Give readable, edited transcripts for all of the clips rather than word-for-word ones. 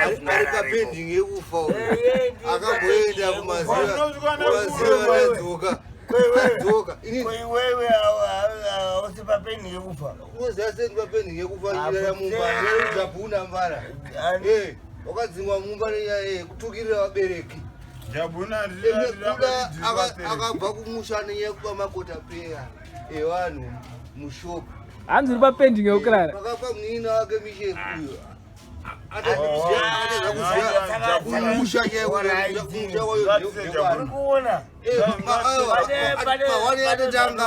Ari papending yekufa uyu. Akamboenda kumaziva kumaziva adzoka. Adzoka. Ini Ko iwewe hausi papending yekufa. unoziva sei papending yekufa nyaya mumba. Jabhuna mbara. Eh, wakadzingwa mumba nenyaya yekutukirira vabereki. Jabhuna Kuda akabva kumusha nenyaya yekuba makota peya evanhu mushopu. Hanzi uri papending yekurara. Pakafa munin'ina wake Misheki uyo. Atadza kuziva kumusha kumusha kwayo Uri kuona? Mahwani atotanga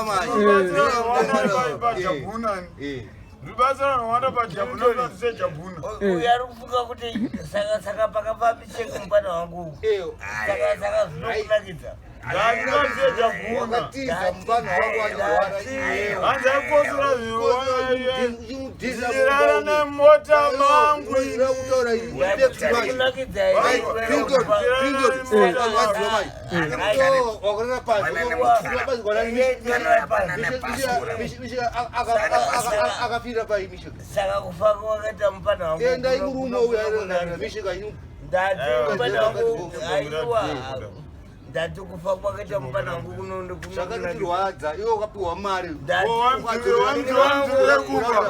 Jabhuna manje. Rubatsira rwanda pajabhuna sejabhuna. Uyu ari kufunga kuti saka pakafa Misheki mupana wangu. Saka zvinokunakidza. Ndandinotse jabhuna. Wakatiza mupana wako achirwara. Hanzi aikosora zvirara nemota mangu. Kunakidza. Wakarara pasi akafira pai Misheka. Saka kufa kwakaita mupana wangu. Endai murume uyu Misheka. Ndati mupana wangu aiwa. Ndati kufa kwakaita mupana wangu kunondo. Zvakatirwadza iwe ukapiwa mari. Wamudzingire kumba.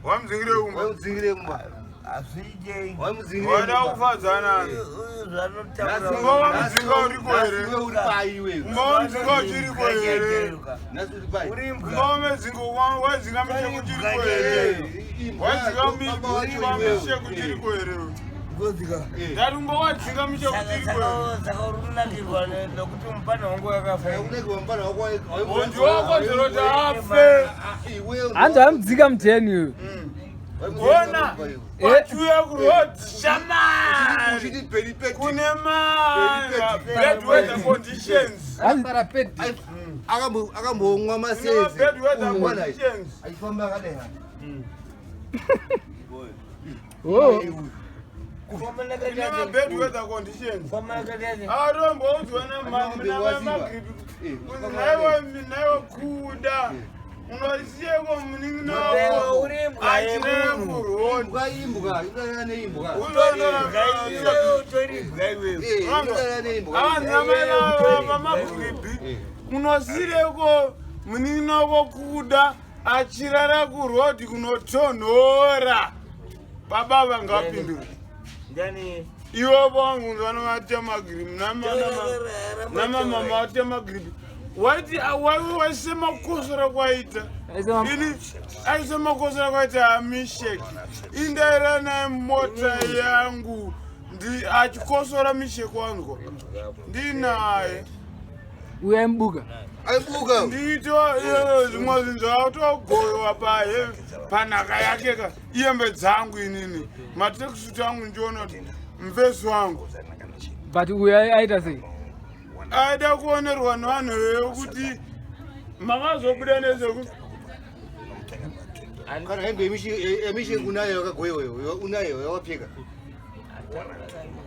Wamudzingire kumba. Hazviitei. Wamudzingire. Wada kufadzana. Uyu zvanotaura. Kumba wamudzinga uriko here? Iwe uri pai iwewe. Kumba wamudzinga uchiriko here? Nhasi uri pai. Uri Kumba imbwa. wamedzinga wadzinga misheko uchiriko here? Wadzinga misheko uchiriko here? Godzika. Ndati kumba wadzinga misheko Saka uchiriko here? saka uri kunakirwa nokuti mupana wangu wakafa. Unenge mupana wako. Mundi wako dziroti afe. Hanzi amudzika muteni uyu. Ona wachiuya kuroad shamari kune ma bad weather conditions. Hanzi Akambomwa Kune ma masezi bad weather conditions. Achifamba akadai. Oh. Kune ma bad weather conditions. Atomboudzwa namagripi naiwe kuda unosiyeko munin'ina wako achirara kuroad. Imbwa, imbwa inorara neimbwa. Utori imbwa iwewe. Inorara neimbwa. Vamagripi unosireko munin'ina wako kuda achirara kuroad kunotonhora. Baba vangapindura. Ndani? Iwe vangu vanovatema magripi namamama vatema gripi waiti waise makosora kwaita ini aise makosora kwaita amisheki indaira naye mota yangu ndi achikosora Misheki wangu ndinaye. Uyu aimubuka. Aibuka. Ndito zvimwe zvinhu zvatogoyiwa paye panhaka yake ka iyembe dzangu inini matracksuit angu ndiona kuti mufesi wangu. But uyu aita sei? Aida kuonerwa nevanhu vekuti makazobuda nezveku Kana hembe yemisheki unayo yakagoyiwa iwe unayo yakapfeka.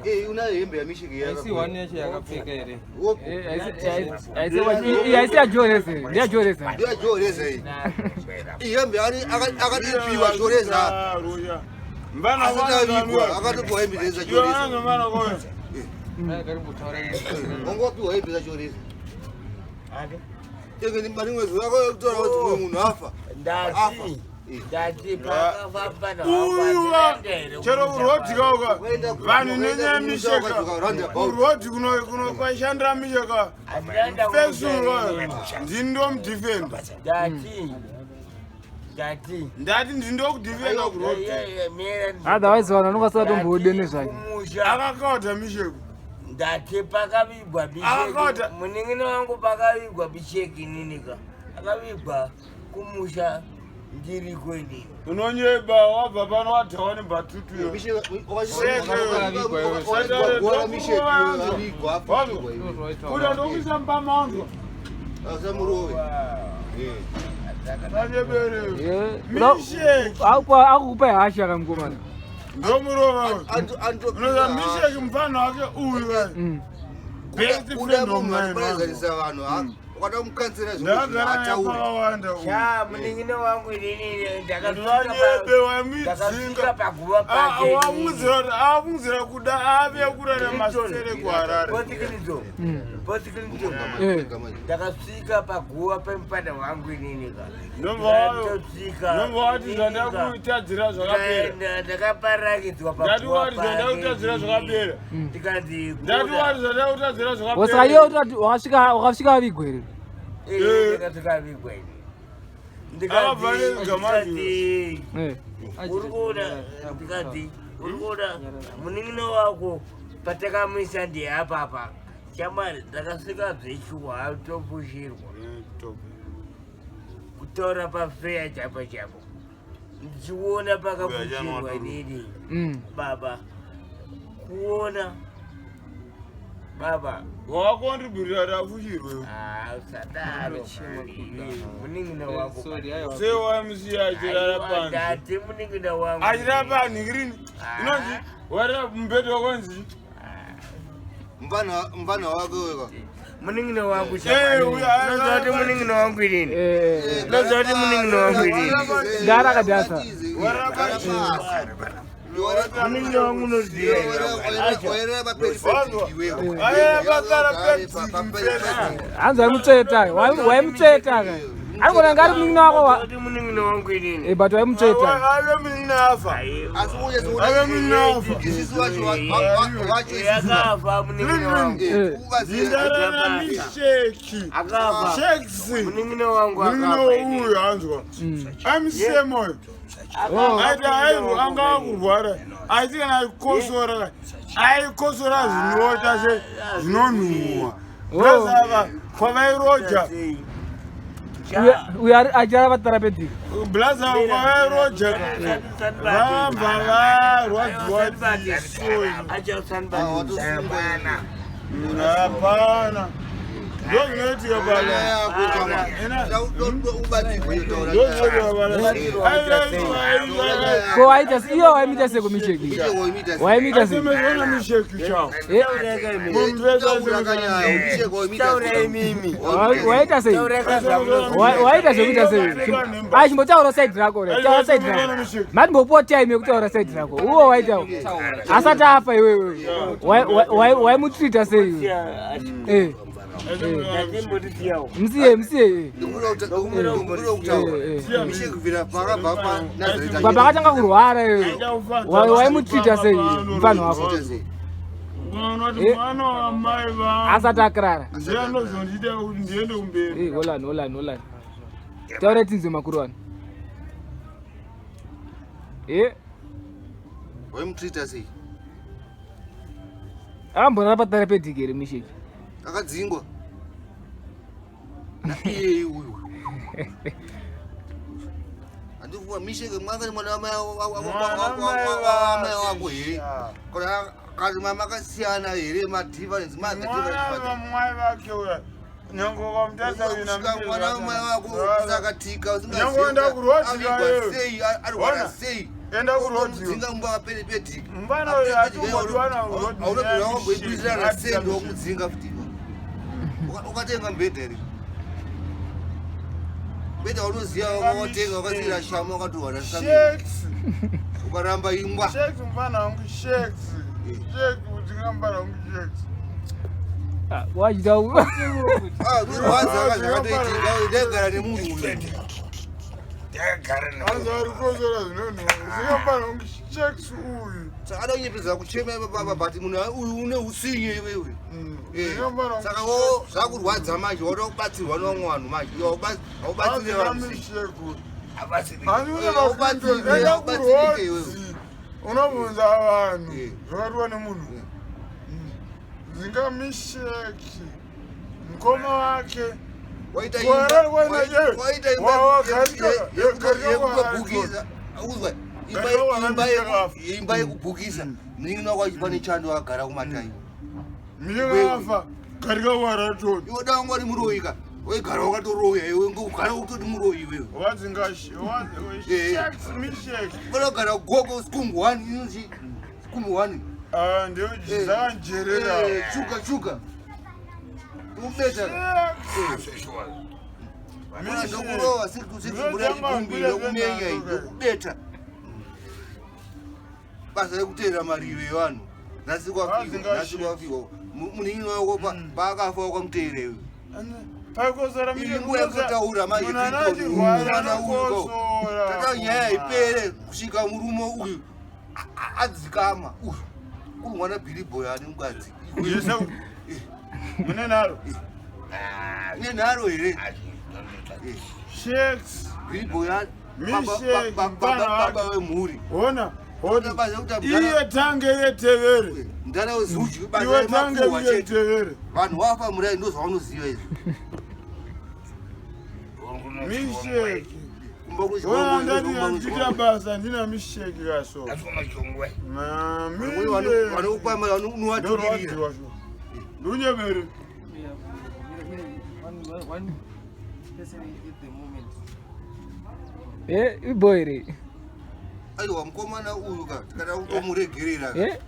Eh, unayo hembe yamisheki. Haisi one yacho yakapfeka here? Haisi yaJoreza, ndeyaJoreza. Ndiyajoreza iyi. Iyi hembe akatipiwa Joreza. Mbana. Asati avigwa akatopiwa hembe dzajoreza. Wanga wapiwa hembe dzajoreza. Enge marimwe zuva akatora kuti mumwe munhu afa. Ndati. Ndati pakafa mupana Uyuwa wangu. Chero kuroad kauka vanhu nenyaya Misheka kuroad kwaishandira Misheka fesurwa ndini ndomudhifenda. Ndati. Ndati. Ndati ndini ndokudhifenda kuroad. Otherwise vanhu vanonga vasatombode nezvake. Kumusha. Akakaudha Misheko. Ndati pakavigwa Misheki. Akakota. Munin'ina wangu pakavigwa Misheki ninika. Akavigwa kumusha ndiriko inini. Unonyeba wabva pano wadhawa nebhatutu. Gora Misheki avigwa afukiwa iwe. Kuda ndokuisa mupamaunzwa. Asamurove. Sanyebere Misheki. Akukupa hasha kamukomana. Ndomurova unoza Misheki mufana wake uyu best Kuda friend of munhu mine. anoparadzanisa vanhu. Ukada kumukanzira zvimwe zvinhu Ndakagara naye ataure. pakawanda uyu. Sha, munin'ina wangu inini Ndivanyebe wamidzinga. ndakasvika paguva pake. Afungidzira kuda ave kurarama sere kuHarare. Boss Clinton. Boss Clinton. Eh. Ndakasvika paguva pemupanda wangu inini ka. Ndobva Ndakatosvika ndobva wati inini ka. zvandakutadzira zvakapera. Ndakaparakidzwa Ndati paguva wati zvandakutadzira zvakapera. Ndikanzi Ndati wati zvandakutadzira Saka zvakapera. iye utati wakasvika wakasvika avigwa here? Eh, ndakasvika avigwa ini. Akabva nezigama Ndikati Eh. uri kuona, ndikati uri kuona munin'ina wako patakamuisa ndiye apapa. Shamwari, ndakasvika zveshuwa atofushirwa kutaura pafeya chapo chapo ndichiona pakafushirwa inini. Baba, kuona baba. Wakakontributira kuti afushirwe. Ah, usadaro munin'ina wako. Sorry, aiwa. Sei wamusiya achirara Aiwa, panze? ndati munin'ina wangu. Achirara panhingirini inonzi warara mubhedha wakonzi Mfana wake weka. Munin'ina wangu. Eh, uyu Unoziva kuti munin'ina wangu inini. Eh. Unoziva kuti munin'ina wangu inini. Gara akadhasa. Munin'ina wangu unoziva. Hanzi waimutsveta. Waimutsveta ka. Angona ngari munin'ina wako wa. Kuti munin'ina wangu inini. Eh, but waimutsveta. ave munin'ina afa. Ave munin'ina afa. Isusu wacho wacho isusu. Akafa munin'ina wangu. Eh. Zindarana misheki. Akafa. Sheks. Munin'ina wangu Munin'ina akafa inini. uyu hanzwa. Amusemoyo. Oh. Aiti airu anga akurwara. Aiti kana aikosora. Aikosora zvinota se zvinonhuhwa. Ndosaka kwavairoja. Uyu achirara patherapeutic. Blaza kwavairoja. Vabva varwadziwa chiso. Hapana. Ndozvinoitika pano. Ndozvinoitika pano. Ko waita iyo waimuita sei kumicheki? Waimuita sei? Asemezona misheki chao. Eh, waita sei? Waita zvekuita sei? Ah, chimbotaura side rako re. Taura side rako. Matimbopuwa time yekutaura side rako. Uwo waita. Asati afa iwewe. Waimutrita sei iwe? Eh. Musiye, musiye. Eh. Baba akatanga kurwara iwewe. Waimutrita sei mufana wako? Unoti mwana wamai vangu Asati akrara. ndiye anozondiita kuti ndiende kumberi. Eh, holani, holani, holani. Taura tinzwe makuru ano. Eh, Waimutrita sei? akamborara patherapeutic here misheki? Akadzingwa. Naiye uyu. Andikuwa misheke mwaka ni mwana wamai wako here? Kana kana mama akasiyana here madifference mother Mwana difference. wamai vake uya nyange ukamutasa Kusvika mwana wamai wako usakatika Nyange uenda kurwadziwa iwewe. sei arwara Ona. sei. Enda kurwadziwa. Mudzinga mumba waperepediki. Mfana uyu achingodiwana kurwadziwa. Aunobvira wamboibisirana sei ndokumudzinga futi. Ukatenga mubhedha here? Mubhedha unoziva wakatenga wakasiyira shama wakatorwa nasamira. Sheks. Ukaramba ingwa. Sheks mfana wangu sheks. Sheks udzinga mfana wangu sheks. Ah, wachita Ah, zvinorwadza ka zvakatoitika ndagara nemunhu uyu. Anzi ari kosora zvinonhuhwa. Udzinga mfana wangu sheks uyu. Saka ada kunyepedzera kuchema baba but munhu uyu une utsinye iwewe. Eh, Udzinga mfana wangu. Saka wo zvakurwadza manje wada kubatsirwa nevamwe vanhu manje. Iwe haubatsire Anzi vanhu. mishek. Eh, haubatsirike, haubatsirike iwewe. Unobvunza vanhu Eh. zvakatiwa nemunhu. Dzinga misheki. Mukoma wake. Waita Kuharare imba- kwaenda je? waita imba Wa- wa- garika- garika yekubhukisa. Uzwa, imba- Garika kuharare imba ndakafa. imba yekubhukisa. Munin'ina wako achipa nechando akagara kumatai. Misheki garika kuharatoni. Iwe dai wanga uri muroyi ka. Waigara wakatoroya iwe ngogara kutoti muroyi iwewe. Wadzinga Eh. sheks misheki. Vanogara gogo skumbu one inonzi skumbu one. Ah, ndiyo Eh. dzakanjerera. Eh, Shuga shuga. Ndikubeta. Mwana ndokurova 6 to 6 mvura yechigumbi ndokumenya iyi ndokubeta. Basa rekuteera mariro evanhu. Nhasi kwafiwa, nhasi kwafiwa. Munin'ina wako paakafa wakamuteera iwe. Paikosora Iyi nguva yekutaura manje Munhu mwana uyu anokosora. Tata nyaya ipere kusvika murume uyu adzikama uyu. Kuri mwana Billy Boy ane mukadzi. Yese mune nharo. Nenharo here? Shakes. Billy Boy Mishek, mfana baba wake. vemhuri. Ona. Hodi. Basa rekuti mudhara- Iye tange iye tevere. mudhara wezudyi basa Iwe tange remakuhwa iye chete. tevere. Vanhu wafa murai ndozvaunoziva izvi. Misheki. Kumba Ona ndati kuchibongo ndichita basa ndina misheki kaso. Na misheki. vanokupa mari unovatukirira. Ndorwadziwa sho. Ndunyebere. One person at the moment. Ibo here. Aiwa mukomana uyu ka kana kutomuregerera. Eh?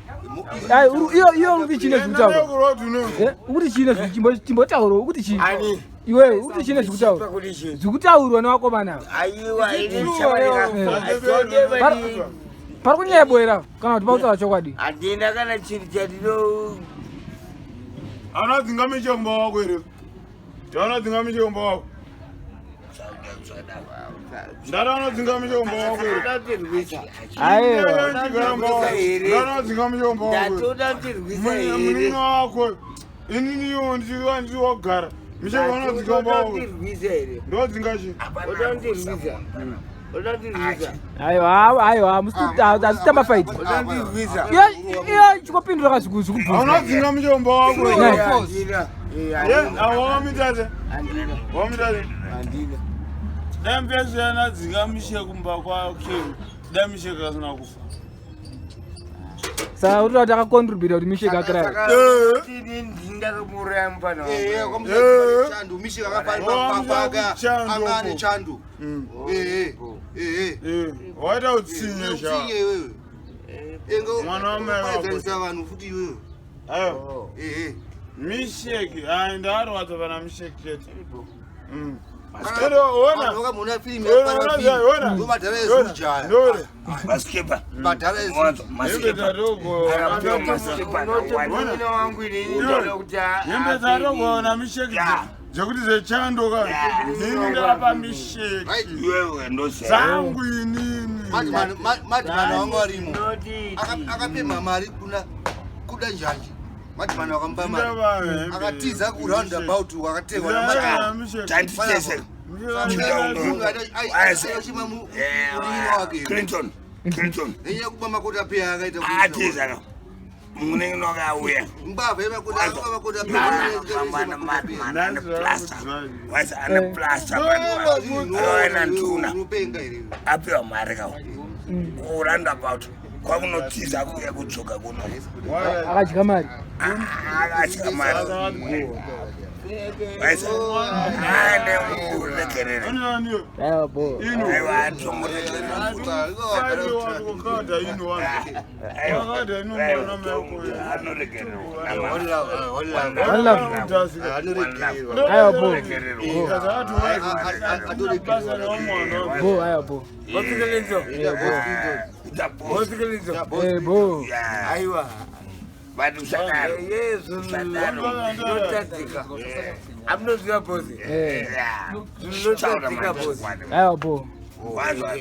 Ai, iyo iyo uri kuti chine zvekutaura. Ndorwadziwa uno. Eh, ukuti chine chimbotaura ukuti chii? Ani. Iwewe ukuti chine zvekutaura. Kuti chii? Zvekutaurwa nevakomana ava. Aiwa, ini Eh. chabarika. Pari kunyaya boera kana kuti pakutaura chokwadi. Handina kana chinhu chandino Ana dzinga misheki mba wako here? Taona dzinga misheki mba wako. Ndaraona dzinga misheki mba wako here? ndatirwisa. Aiwa. Ndaraona dzinga misheki mba wako. here? Ndatoda ndirwisa here. Munini wako. Inini iwo ndichiwa ndichiwagara. Misheki ana dzinga mba wako. Ndirwisa here. Ndodzinga chi. Udandirwisa. Udandirwisa. Aiwa, aiwa, musitamba fight. Udandirwisa. Iyo iyo chikopindura ka zvikubvunza. Hauna dzinga misheki mba wako here? Handina. Ye, awamitate. Handina. Wamitate. Handina. Dai mpesiyana dzinga misheki mba kwake. Dai misheki asina kufa. Saka uri kuti akacontribute kuti Mishek akirare. Ini ndakamuuraya mufana Eh, wangu. chando mishika akafari Oh, paka chando anga ane uko. chando. Eh, eh. Eh, waita utsinye sha. Utsinye iwewe. Enga Mwana wamai wako. upaedzanisa vanhu futi iwewe. Ayo. Eh, eh. Misheki, hayi ndarwadza pana misheki chete. Mm. Kana- Ero, ona. vanhu vakamuona filimu Ona, yakwana ona, filimu. ona. Ndo madhara Ona, ezujaya. ndore. Maskepa. Madhara Mwanzo, ezujaya. Hembe maskepa. dzatogona. Akapiwa maskepa akawanda. Unoti wangu inini ndoda kuti Hembe dzatogona misheki Ya. dzekuti dzechando ka. Ndini ndakapa misheki. Right. Iwewe ndosaya. Dzangu inini. Madhimana wanga varimo. Unoti Akapemha mari kuna kuda njanji. Madhimana wakamupa mari. Ndava hembe. Akatiza ku roundabout wakategwa namadhimana. Ndava misheki. Tanditese. Ayochima munin'ina wake. Clinton. Clinton. Nenyaya yekuba makota peya akaita Atiza ka. Munenge wakauya. mbavha yemakota akaba makota Mangwana peya. ane plaster. Waisa ane plaster. Akaenda ntuna. Unopenga here iwe. Apiwa mari ka. Kuroundabout. Kwakunotiza kuya kudzoka kuno. Akadya mari. Akatya mari. Waisa. Aende muregerere. Anianiyo. Aiwa bo. Ino. Aiwa atomuregerere. Wakada ino wanu. Wakada ino mwana mako. Anoregererwa. One love. Anoregererwa. Aiwa bo. Atoregererwa. Bo, aiwa bo. Bosikelenzo. Bosikelenzo. Eh, bo. Aiwa. Vanhu usadaro. Yesu zvinotadzika. Amunoziva bosi. Eh, Zvinotadzika bosi. aiwa bo. Wazwa.